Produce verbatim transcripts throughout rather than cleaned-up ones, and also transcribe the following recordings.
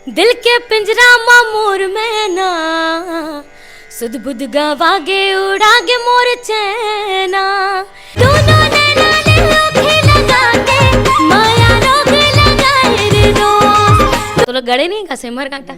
दिल के पिंजरा मा मोर मैना, सुध बुध गवा गे, उड़ा गे मोर चैना। दोनों नैना ले आँखें लगा के, माया रोग लगाए रे दोस्त। तो लोग गड़े नहीं का सेमर कांटा?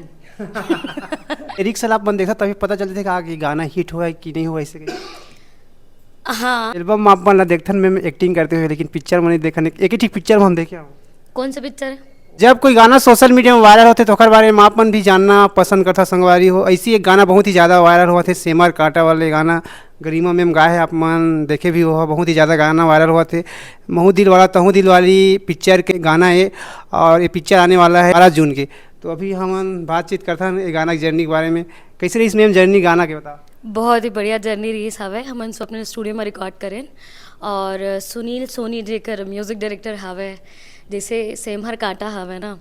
लिरिक्स वाला अपन देखता तभी पता चलते कि हाँ, कि गाना हिट हुआ है कि नहीं हुआ, ऐसे कहीं। हाँ। एल्बम में अपन ला देखथन में एक्टिंग करते हुए, लेकिन पिक्चर में नहीं देखन। एक ही ठीक पिक्चर में हम देखे हो। कौन सा पिक्चर है? जब कोई गाना सोशल मीडिया में वायरल होते तो ओकर बारे में आप मन भी जानना पसंद करता संगवारी हो। ऐसी एक गाना बहुत ही ज़्यादा वायरल हुआ थे, सेमर कांटा वाले गाना गरिमा मैम गाए है, आप मन देखे भी हो, बहुत ही ज़्यादा गाना वायरल हुआ थे। महू दिल वाला तहू दिल वाली पिक्चर के गाना है और ये पिक्चर आने वाला है बारह जून के। तो अभी हमन बातचीत करथन ये गाना की जर्नी के बारे में। कैसे रही मैम जर्नी गाना के, बताओ? बहुत ही बढ़िया जर्नी रही हवे। हमन सब अपने स्टूडियो में रिकॉर्ड करें और सुनील सोनी जेकर म्यूजिक डायरेक्टर हवे, जैसे सेमहर कांटा हवे ना,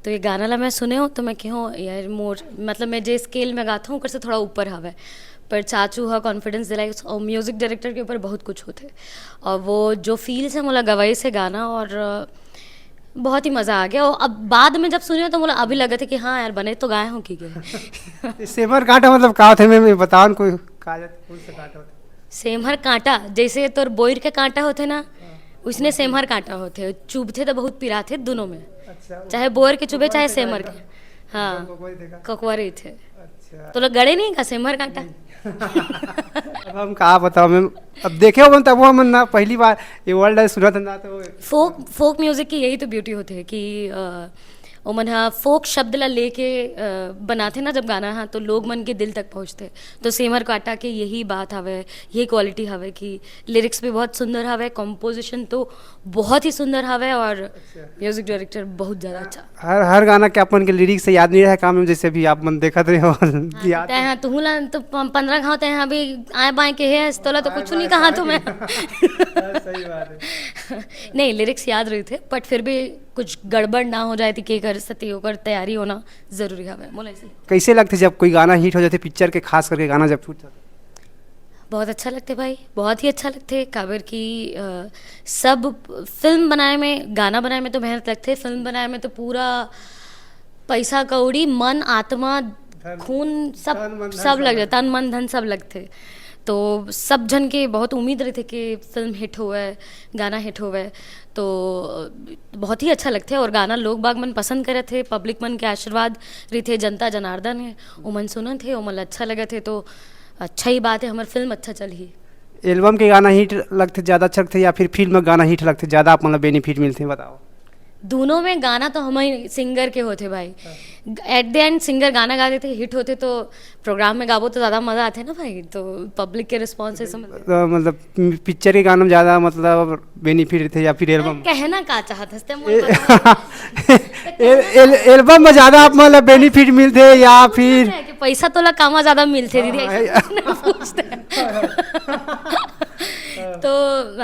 तो ये गाना ला मैं सुने हूँ तो मैं कहूँ यार मोर, मतलब मैं जे स्केल में गाता हूँ ओकर से थोड़ा ऊपर हवे, पर चाचू हा कॉन्फिडेंस दिलाइस और म्यूजिक डायरेक्टर के ऊपर बहुत कुछ होथे और वो जो फील से मोला गवाइस हे गाना और बहुत ही मजा आ गया। और अब बाद में जब सुने हो तो मोला अभी लगत हे कि हाँ यार बने तो गाए हो कि गए। ये सेमर कांटा मतलब का होथे, मैं, मैं बताओ न कोई का जाथे, कौन सा कांटा होथे? सेमहर कांटा जैसे तोर बोइर के कांटा होथे ना, उसने सेमहर कांटा होथे, चुभथे तो बहुत पिराथे दोनों में, अच्छा, चाहे बोइर के चुभे चाहे सेमहर के। हाँ, ककवा रहिथे। अच्छा। तो लोग गड़े नहीं का सेमहर कांटा? अब हम का बताओ मैम, अब देखे हो तब हम ना पहली बार ये वर्ड सुनत हन ना तो। फोक, फोक म्यूजिक की यही तो ब्यूटी होथे कि अ, ओमन ह फोक शब्द ला लेके अ, बनाथे ना जब गाना ह तो लोग मन के दिल तक पहुँचथे। तो सेमर कांटा के यही बात हवे, यही क्वालिटी हवे कि लिरिक्स भी बहुत सुंदर हवे, कंपोजिशन तो बहुत ही सुंदर हवे और म्यूजिक डायरेक्टर बहुत ज़्यादा अच्छा। हर, हर गाना के अपन के लिरिक्स से याद नहीं रहे काम में, जैसे अभी आप मन देखत रहे हो। हाँ, याद तैं हाँ, तुहू ला तो प-, पंद्रह घाव तैं हाँ अभी आए बाएं के हे, तोला तो कुछ नहीं कहा तो मैं। हाँ, सही बात है। नहीं, लिरिक्स याद रहिथे, बट फिर भी कुछ गड़बड़ ना हो जाए तो के कर सकती, ओकर तैयारी होना जरूरी हवे, मोला ऐसे। कैसे लगथे जब कोई गाना हिट हो जाथे, पिक्चर के खास करके गाना जब छूट जाथे? बहुत अच्छा लगथे भाई, बहुत ही अच्छा लगथे, काबर कि अ, सब फिल्म बनाए में, गाना बनाए में तो मेहनत लगथे, फिल्म बनाए में तो पूरा पैसा कौड़ी, मन, आत्मा, धन, खून, सब, तन, मन, धन सब सब लग लगे। जाता, तन, मन, धन सब लगथे। तो सब झन के बहुत उम्मीद रहिथे कि फिल्म हिट होवे, गाना हिट होवे, तो बहुत ही अच्छा लगथे। और गाना लोग बाग मन पसंद करत हे, पब्लिक मन के आशीर्वाद रहिथे, जनता जनार्दन हे, ओमन सुनत हे, ओमन ला अच्छा लगत हे, तो अच्छा ही बात है, हमर फिल्म अच्छा चलही। एल्बम के गाना हिट लगथे, ज़्यादा अच्छा लगथे, या फिर फिल्म में गाना हिट लगथे, ज़्यादा आप मन ला बेनिफिट मिलथे, बताओ? दोनों में गाना तो हम ही सिंगर के होथे भाई। एट द एंड सिंगर गाना गा देथे, हिट होथे, तो प्रोग्राम में गाबो तो ज़्यादा मज़ा आथे ना भाई, तो पब्लिक के रिस्पॉन्स ऐसे मिलथे। तो मतलब पिक्चर के गाना में ज़्यादा मतलब बेनिफिट रहिथे या फिर एल्बम? कहना का चाहत हस ते मोर ए-, बता। एल-, एल-, एल्बम में ज़्यादा आप मन ला बेनिफिट मिलथे या फिर? है कि पैसा तोला कामा ज़्यादा मिलथे दीदी, हाँ, ऐसे भाई। कुछ नहीं पूछते। तो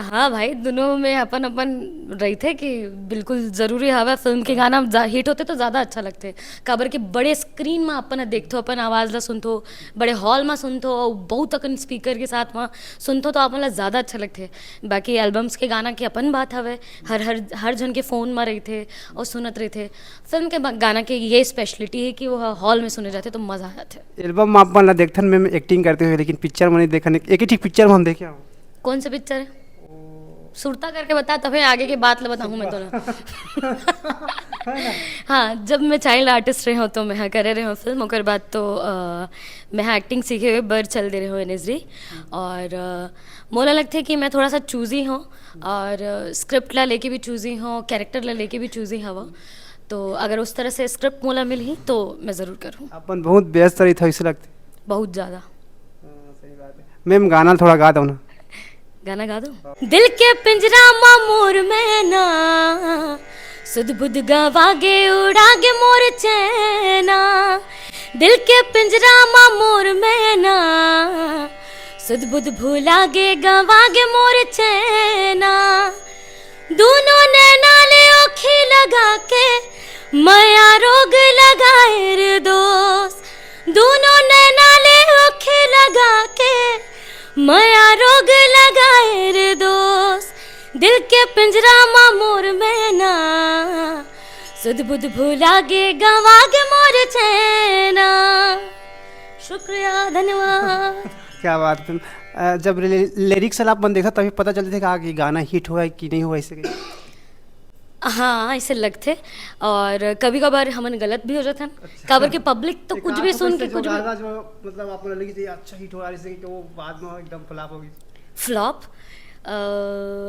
हाँ भाई, दोनों में अपन अपन रहिथे कि बिल्कुल जरूरी हवे। फिल्म के गाना जा-, हिट होथे तो ज्यादा अच्छा लगथे, काबर कि बड़े स्क्रीन में अपन ह देखथो, अपन आवाज ला सुनथो, बड़े हॉल में सुनथो, अउ बहुत अकन स्पीकर के साथ में सुनथो तो अपन ला ज्यादा अच्छा लगथे। बाकी एल्बम्स के गाना के अपन बात हवे, हर हर हर झन के फोन में रहिथे अउ सुनत रहिथे। फिल्म के ब-, गाना के ये स्पेशलिटी है कि वो हॉल में सुने जाथे तो मजा आ जाथे। एल्बम में अपन ला देखथन में एक्टिंग करते हुए, लेकिन पिक्चर में नहीं देखन। एक, एक ही ठीक पिक्चर में हम देखे हो। कौन सा पिक्चर है? सुरता करके बता, तभे आगे के बात ला बताहूँ मैं तोला। हाँ, जब मैं चाइल्ड आर्टिस्ट रहे हूँ तो मैं हाँ करे रहे हूँ फिल्म, ओकर बाद तो अ, मैं हाँ एक्टिंग सीखे हुए बर चल दे रहे हूँ एनएसडी। और अ, मोला लगथे कि मैं थोड़ा सा चूजी हूँ और स्क्रिप्ट ला लेके भी चूजी हूँ, कैरेक्टर ला लेके भी चूजी हवा। तो अगर उस तरह से स्क्रिप्ट मोला मिलही तो मैं जरूर करूँ। अपन बहुत व्यस्त रही था, इसे लगते। बहुत ज्यादा। हाँ, सही बात है। मैम, गाना थोड़ा गा दो ना। गाना गा दो। दिल के पिंजरा मा मोर मैना, सुध बुध गवा गे, उड़ा गे मोर चैना। दिल के पिंजरा मा मोर मैना, सुध बुध भुला गे, गवा गे मोर चैना। दूनों नैना ले ओखी लगा के, मया रोग लगाए रे दोस्त। दूनों नैना ले ओखी लगा के, मया रोग लगाए रे दोस्त। दिल के पिंजरा मा मोर मैना, सुध बुध भुला गे, गंवा गे मोर चैना। शुक्रिया, धन्यवाद। क्या बात है। अ, जब लिरिक्स आप मन देखा तभी पता चलता है कि हाँ, ये गाना हिट हुआ है कि नहीं हुआ, ऐसे कहीं? हाँ, ऐसे लगथे। और कभी कभार हमन गलत भी हो जाथन, काबर के पब्लिक तो कुछ भी सुन के कुछ भी मतलब आपको लगे कि अच्छा हिट हो रहा है, जैसे कि वो बाद में एकदम फ्लॉप होगी। फ्लॉप?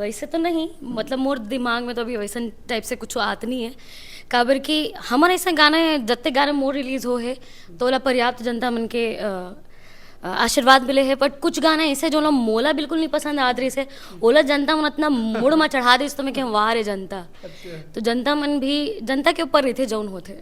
ऐसे तो नहीं, मतलब मोर दिमाग में तो अभी वैसन टाइप से कुछ आत नहीं है, काबर कि हमर ऐसा गाना है, जत्ते गाना मोर रिलीज हो है तो ओला पर्याप्त जनता मन के अ, अ, आशीर्वाद मिले है। बट कुछ गाना ऐसे जो ला मोला बिल्कुल नहीं पसंद आत रहिस है, ओला जनता मन अतना मुड़ में चढ़ा दिस तो मैं कहें, "वाह रे जनता।" तो जनता मन भी जनता के ऊपर रहिथे जौन होथे।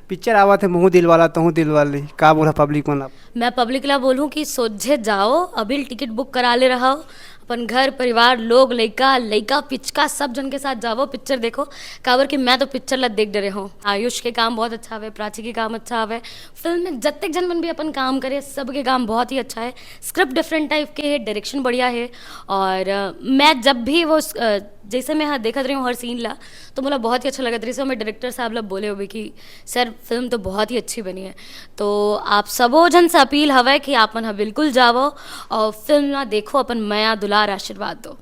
पिक्चर आवत है महू दिलवाला तहू दिलवाली, का बोला पब्लिक मन आप? मैं पब्लिक ला बोलूँ कि सोझे जाओ, अभी टिकट बुक करा ले रहा हो, अपन घर परिवार, लोग, लइका लइका पिचका सब जन के साथ जावो, पिक्चर देखो। काबर कि मैं तो पिक्चर ला देख डरे हूँ। आयुष के काम बहुत अच्छा हवे, प्राची के काम अच्छा हवे, फिल्म में जत्तेक जन मन भी अपन काम करे, सबके काम बहुत ही अच्छा है। स्क्रिप्ट डिफरेंट टाइप के है, डायरेक्शन बढ़िया है। और अ, मैं जब भी वो अ, जैसे मैं हाँ देखत रही हूँ हर सीन ला, तो मोला बहुत ही अच्छा लगत रहिस। मैं डायरेक्टर साहब ला बोले होबे कि सर, फिल्म तो बहुत ही अच्छी बनी है, तो आप सबो जन से अपील हवय कि आप मन ह बिल्कुल जावो और फिल्म ला देखो, अपन मया दुलार आशीर्वाद दो।